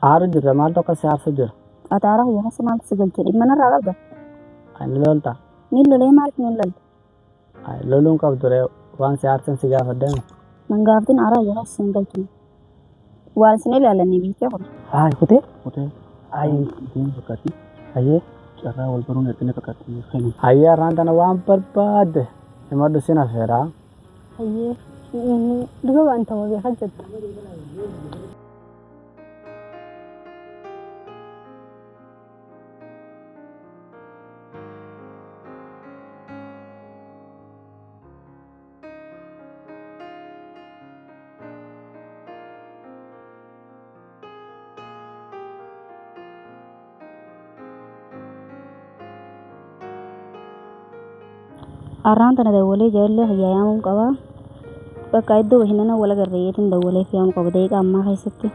Aaru jirra maaltu akka si aarsu jira? Ati aara kiyya keessa maaltu si galche? Dhimma narraa qabda? Ani lolta. Niin lolee maaliif niin lolle? Ay, loluun qabdu ree waan si aarsan si gaafadhame. Nan gaafatin aara kiyya keessa sin galchine. Waan isin ilaalanii biittee kun. Haay kutee. Kutee. Ay Deemu fakkaatti. Hayyee. Carraa wal baruun hir'ina fakkaatti kennu. Hayyee har'aan tana waan barbaadde himadhu sin affeera. Hayyee. Dhuga waan ta'u beekaa jirta. Har'aan tana dawwalee jaalallee kiyyaa yaamuun qaba. Bakka iddoo bashannanaa wal agarreetiin dawwalee fi yaamuu qaba daqiiqaa ammaa keessatti.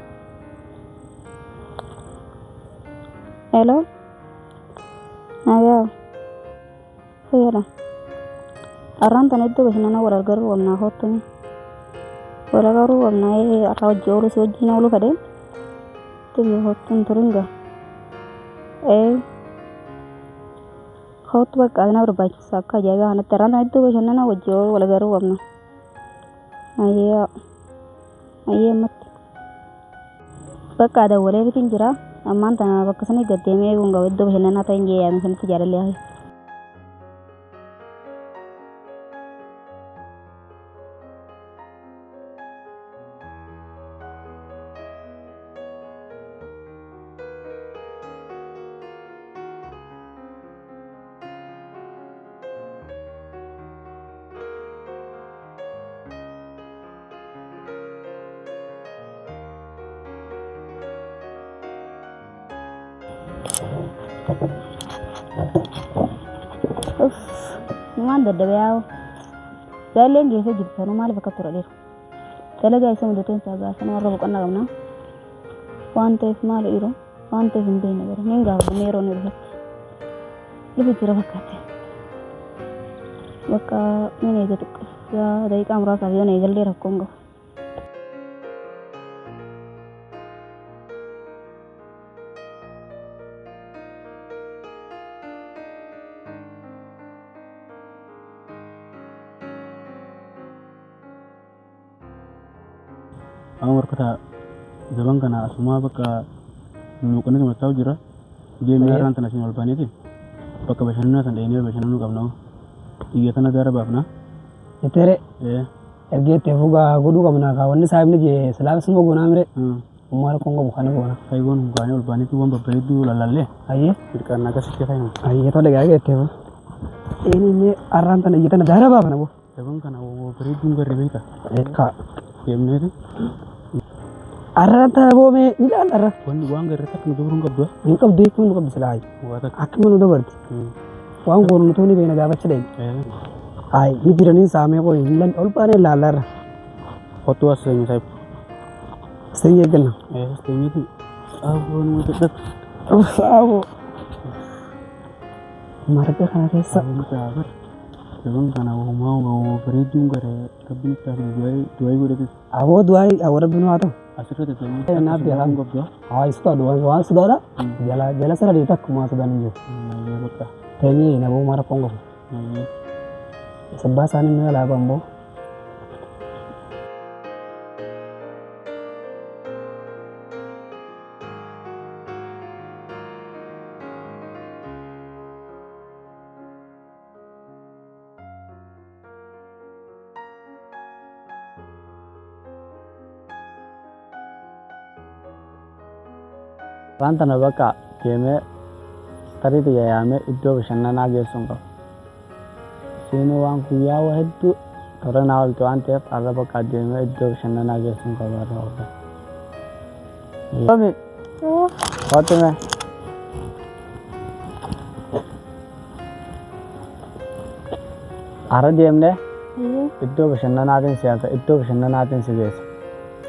Hello. Nagaa. Fayyaadha. Har'aan tana iddoo bashannanaa wal agarruu qabnaa koottuni. Wal agarruu qabnaa har'a hojii ooluu si wajjin ooluu fedhe. Tibee koottuun turin gaa. Ee. Kootu bakka na barbaachisa akka ajaa'ibaa kanatti har'aan tana iddoo bashannanaa wajjin ooluu wal agarruu qabna. Ayyee. Ayyee ammatti. Bakka dawwalee fitiin jira. Ammaan tana bakka sanii gad deemee eeguun qaba iddoo bashannanaa ta'in jee yaame sanitti jaalallee hafe. Uff, numaan dadhabe yaa'u. Jaalalleen geessee jirti sanuu maaliif akka tura dhiiru? Dalagaa isa mudateen isaa gaafa warra boqonnaa qabna. Waan ta'eef maali dhiiru? Waan ta'eef hin beekne bara. Niin gaafadha yeroo inni dhufetti. Dhufu jira fakkaate. Bakka niin eega xiqqoo. Daqiiqaa muraasaaf yoo eegallee rakkoon qabu. Amma warqata zaman kana asumaa bakka lulluuqanii tumachaa jira. Deemnee har'aan tana siin ol baaneeti bakka bashannanaa san dheenee bashannanuu qabna. Xiyya tana gaara baafna. Jetteere Ee. ergee itti fugaa godhuu qabna kaa wanni saahibni jee silaa suma goonaa mire. Ummaa rakkoon qabu kana goona. Fayyoon hunkaanee ol baaneeti waan babbareedduu lallaallee. Hayyee. Mirqaan akkasitti fayyadamu. Hayyee tole gaa itti fugaa. Inni mee har'aan tana iyya tana gaara baafna boo. Zaman kana bareedduun garri beekta. Kaa. Deemneeti Har'aan tana boo mee ni ilaalla har'a. Wanni waan garri takka nu dabaruun qabdu. Hin qabdu hiikuu nu qabdu silaa. Waa takka. Akkuma nu dabarti. Waan goonu nutuu ni beekna gaafacha deema. Hayi ni jiraniin saamee qoyi hin lan ol baanee ilaalla har'a. Kottu as seenyu saayibu. Seenyi eegganna. Ee seenyiiti. Aboo nu dadhabde. Uff aboo. Marga kana keessa. Zaman kana uumaa uumaa bareedduun gara rabbiin itti hafe du'aa godhate. Aboo du'aa aboo rabbi nu haa ta'u. Asirratti ta'ee. Naaf beekaa. Haa sodaadhu waan sodaadha. Jala jala sana deemte akkuma waan sodaan hin jiru. Bakka. Teenyee naboo mara koon qabu. Sabbaa isaanii nu yaalaa bamboo. Har'aan tana bakka deemee tarii xiyya yaamee iddoo bashannanaa geessuun qaba. Siinuu waan guyyaa waa hedduu tola naa ooltu waan ta'eef har'a bakka deemee iddoo bashannanaa geessuun qaba har'a oolta. Yomi. Kottu mee. Har'a deemnee iddoo bashannanaatiin si hafe iddoo bashannanaatiin si geessa.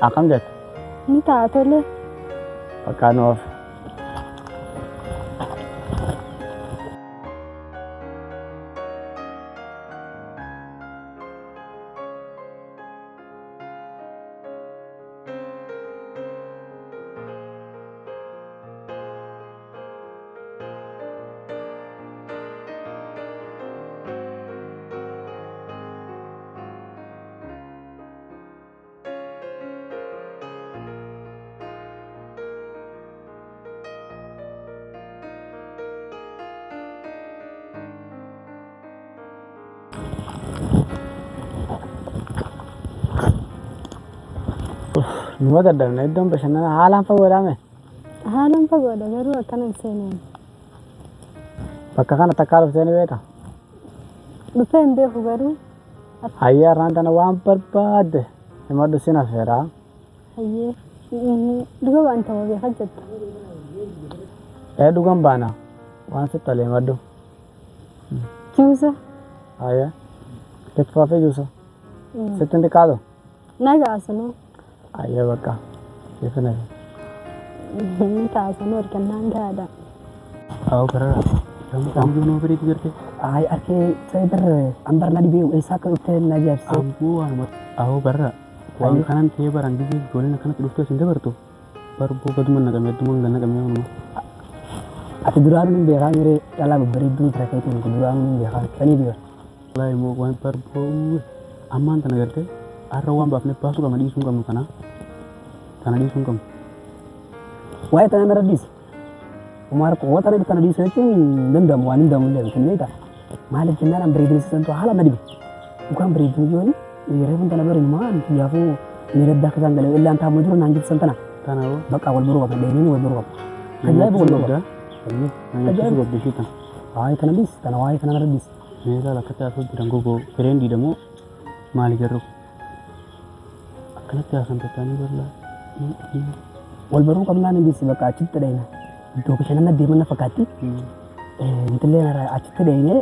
Akkam jette? Ni ta'a tole. Bakka nu oofe. Numa dadhabne iddoon bashannanaa haalaan fagoodhaame. Haalaan fagoodha garuu akkana hin seeneen. Bakka kana takkaa dhuftee ni beektaa? Dhufee hin beeku garuu. Hayyee har'aan tana waan barbaadde himadhu sin affeeraa. Hayyee. Dhuga waan ta'u beekaa jetta. Ee dhugan baana waan sitti tole himadhu. Juusa. Hayyee. Kitfoo fi juusa. Sitti hin xiqqaatu? Nagaa asanuu. Hayyee bakka. Siif hin hafe. Ni ta'a argannaan gahaadha. Awwa barara. Amboo bareedu garte. Ay arkee sai bar ambar na dhibee eessaa akka dhuftee na ajaa'ibsiise. Amboo waanuma. Awwa barara. Waan kanan ta'ee baran gisee ijoolleen akkanatti dhuftee isin dabartu. Barboo gaduma naqamee adduma naqamee waanuma. Ati duraanuu hin beekaa miree dhalaa babbareedduu fira keetiin duraanuu hin beekaa sanii beeka. Wallaahi immoo waan barboo ammaan tana gartee har'a waan baafnee baasuu qabna dhiisuu hin qabnu kana. Kana dhiisuu hin qabnu. Waa'ee tana narra dhiisi. Umaar koo tana tana dhiisuu jechuun hin danda'amu waan hin danda'amu illee miti beektaa. Maaliif jennaan an bareedina santu haala na dhibe. Dhugaan bareedina yooni reefuun tana bareedu maan yaafuu miira addaa akka isaan galee illaan taa'amu dura naan jirtu san tana. Tana hoo. Bakka wal baruu qabna dheeriin wal baruu qabna. Ajaa'iba wal baruu qabna. Nyaachisuu qabdu ishii tana. Waa'ee tana dhiisi tana waa'ee tana narra dhiisi. Mee ilaala akkatti haasa'u jiran gogoo fireen diidamoo maali garuu akkanatti haasan tattaanii bal'aa. Wal baruu qabnaan hin dhiisi bakka achitti dheena. Iddoo bashannana deeman na fakkaatti. Intallee achitti dheenee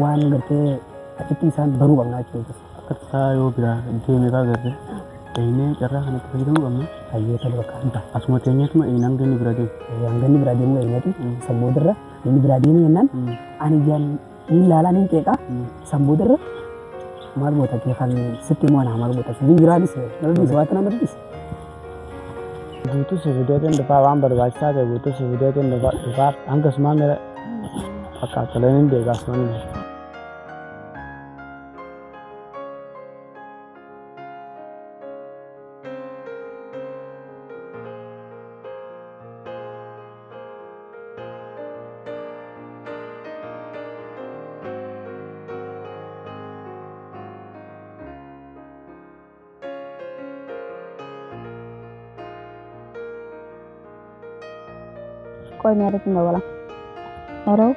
waan gartee achitti isaan baruu qabna jechuudha. Akka tasaa yoo biraa deeme fa'aa gartee dheenee carraa kanatti fayyadamuu qabna. Hayyee tole bakka hin ta'a. Asuma teenyeetuma dheenee hanga inni bira deemu. Hanga inni biraa deemuu dheeneeti san boodarra inni biraa deeme jennaan ani ijaan ni ilaalaa ni qeeqaa san boodarra maal goota kee kan sitti immoo anaa maal goota sibiin jiraanis nama dhiise waan nama dhiise. Guutuu si fideetiin dhufaa waan barbaachisaa ta'e guutuu si fideetiin dhufaa hanga sumaa mira bakka toleen hin deegaa asumaan. Qoy mee irratti hin dabala. Yeroo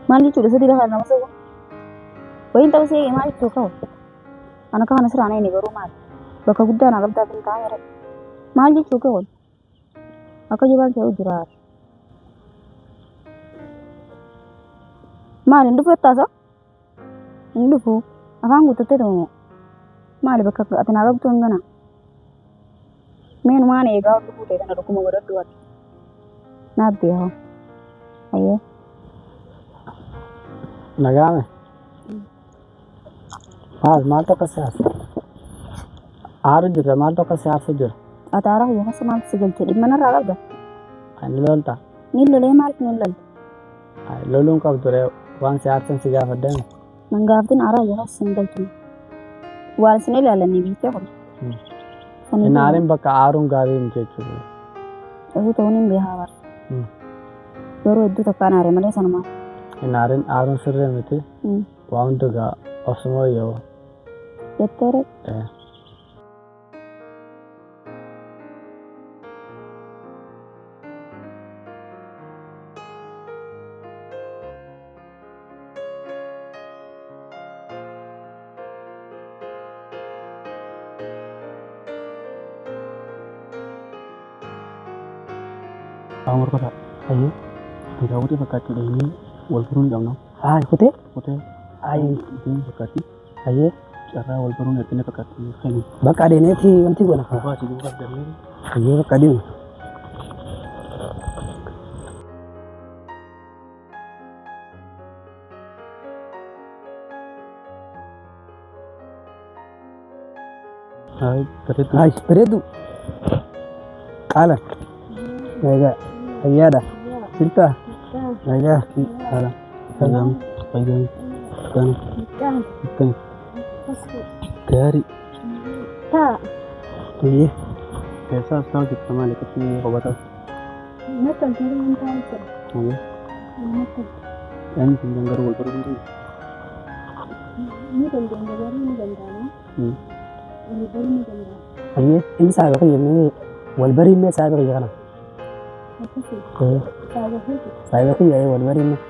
maal jechuudha sadii lafa nama soba. Wayiin ta'uu see maal jechuu qabu? Ana akka kana siraan inni garuu maal? Bakka guddaa naa qabdaa kan taa'an yeroo. Maal jechuu qabu? Akka jabaan ta'u jira. Maal hin dhufu jettaasa? Hin dhufu. Afaan guuttattee ta'u maali bakka ati naa qabdu hangana? Meenumaan eegaa ol dhufuu ta'e kana dhuguma godhadhu ati. Naaf beekaa. Ayyee. Nagaame. Maal maaltu akkas siyaasa? Aaru jira maaltu akkas siyaasa jira? Ati aaraa kiyya keessa maaltu si galche dhimma narraa qabda? Ani lolta. Ni lolee maaliif ni lolte? Loluun qabdu ree waan siyaasaan si gaafadhame. Nan gaaftin aaraa kiyya keessa sin galchine. Waan isin ilaalanii biittee kun. Hin aarin bakka aaruun gaarii miti jechuudha. Osoo ta'uun hin beekaa bara. Garuu hedduu takkaan aare malee sanumaa. Hin aarin aaruun sirrii miti. Waa hundi gaa osuma yoo. Jetteere. Awwa morkata. Hayyee. Egaa kutee fakkaatti dheenee wal baruu ni qabna. Haa kutee. Kutee. Ay Deemuu fakkaatti. hayyee. Carraa wal baruun hir'ina fakkaatti kennu. Bakka dheeneeti wanti goona. Duuba asii duuba gallee. Hayyee bakka deemu. Hayi bareedu. Ay bareedu. Qaala. Nagaa. Fayyaadha. Jirtaa? Nagaa. Haala. Fayyaan. Fayyaan. Kana. Kana. Gaarii. Taa. Hayyee. Keessaa as taa'u jirta maali akkatti qobataa. Natti toltee waan taa'u jira. Hayyee. Natti tolte. Eenyu kun garuu wal baruu danda'u. Ni dandeenya garuu ni danda'ama. Wal baruu ni danda'ama. Hayyee inni saahiba kiyya mee wal bariimmee saahiba kiyya kana. Akkasii. Ee, Saahiba keeti. saahiba kiyya ee wal bariimmee.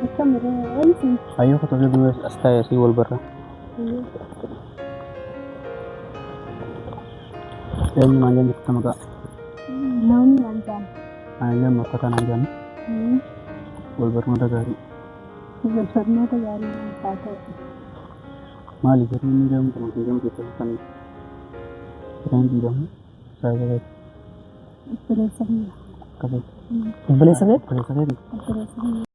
Akkam irra wanti. Hayyoo kottu duuba as taa'ee asii wal barra. Eenyu naan jennu kutta maqaa. Loonii naan jaan. Ani illee morkataa naan jennu. Wal barnoota gaarii. Wal barnoota gaarii haa ta'u. Maali garuu inni jedhamu kan jedhamu keessatti kan fireen jedhamu saayiba keeti. Obboleessa kiyya. Akkasii. Obboleessa kee? Obboleessa keeti. Obboleessa kiyya.